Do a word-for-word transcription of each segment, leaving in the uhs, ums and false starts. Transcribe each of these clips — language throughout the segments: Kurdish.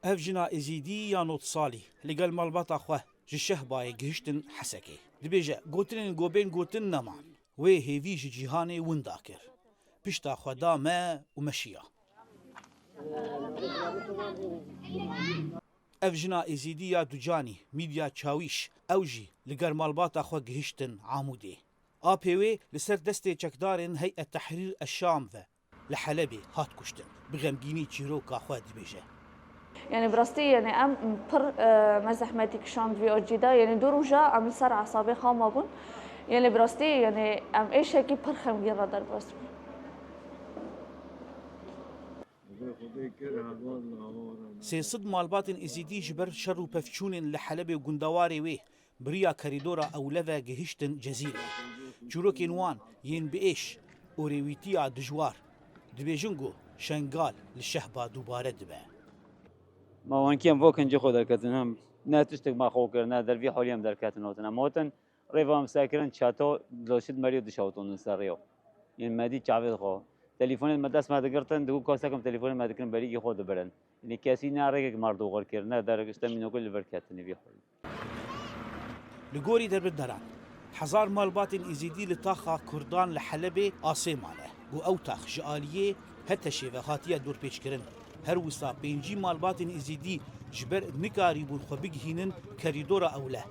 Ev jina Êzîdî ya nod salî li gel malbata xwe ji Şehbayê gihiştin Hesekê. Dibêje, gotinên ku bên gotin neman. Wê hêvî ji cîhanê winda kir. Pişta xwe da me û me şiya. Ev jina Êzîdî ya Ducanî, Mîdya Çawîş, ew jî li gel malbata xwe gihiştin Amûdê. Apê wê li ser destê çekdarên Heyet Tehrîr Eşşam ve li Helebê hat kuştin. Bi xemgînî çîroka xwe dibêje. Yanî bi rastî, yanî em pir, e, me zehmetî kişand vî acî de. Yanî du roja em li ser esabê xwe mabûn. Yanî bi rastî, yanî em êşekî pir xemgîn re derbas bûn. Sê sed malbatên Êzîdî ji ber şer û pevçûnên li Helebê û gundewarê wê bi riya kerîdora ewle ve gihiştin Cezîrê. Çîrokên wan yên bi êş û rêwîtiya dijwar dibêjin ku Şengal li Şehba dubare dibe. Ma wankî em vokin cî xwe derketin hem ne tiştek ma xwe kir, ne dervî holî em derketin hotin. Em hotin rêva em sekirin çato diloşit merî dişawtonin ser rêyo. Yên me dî çavê xwe. Telîfonên me dest me digirtin, digo kasekim telîfonên me dikirin berîkî xwe dibirin. Yanî kesî ne rêkek mar doxir kir, ne derek işte mînokil li vir ketin vî holî. Li gorî derbirderan, hezar malbatên Êzîdî li taxa Kurdan li Helebê asê mane. Ku ew tax ji aliyê HTŞ'ê ve hatiye dorpêçkirin. Her wisa pêncî malbatên Êzîdî ji ber nikarîbûn xwe bigihînin kerîdora ewle.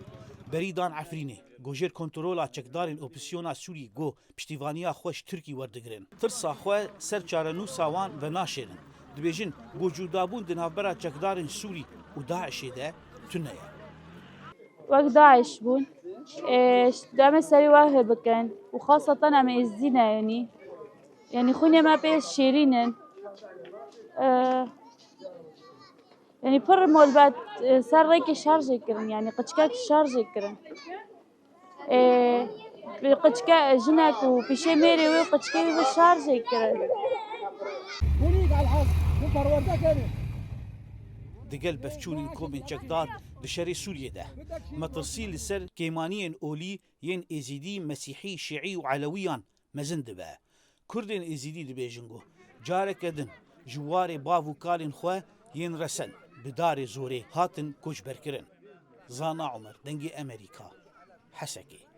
Berî dan Efrînê, ku jêr kontrola çekdarên opozîsyona Sûrî ku piştîvaniya xwe ji Tirkî werdigirin. Tirsa xwe ser çarenûsa wan venaşêrin. Dibêjin, ku cûdabûn di navbera çekdarên Sûrî û DAIŞ'ê de tune ye. Wek DAIŞ bûn. Ê, em ê serî we hê bikin û xaseten em êzdî ne, yanî. Yanî xwînê me pê şêrîn in. Ê, yanî pir molbet, ê, ser rêkê şarjê kirin, yanî qiçkek şarjê kirin. Ê, bi qiçke jinek û pîşê mêrê wê û qiçkê wî bi şarjê kirin. Digel pevçûnên komên çekdar di şerê Sûriyê de, metirsî li ser kêmaniyên olî yên Êzîdî, Mesîhî, Şîî û Elewiyan mezin dibe. Kurdên Êzîdî dibêjin ku careke din ji warê bav û kalên xwe yên resen bi darê zorê hatin koçberkirin. Zana Omer, Dengê Emerîka, Hesekê.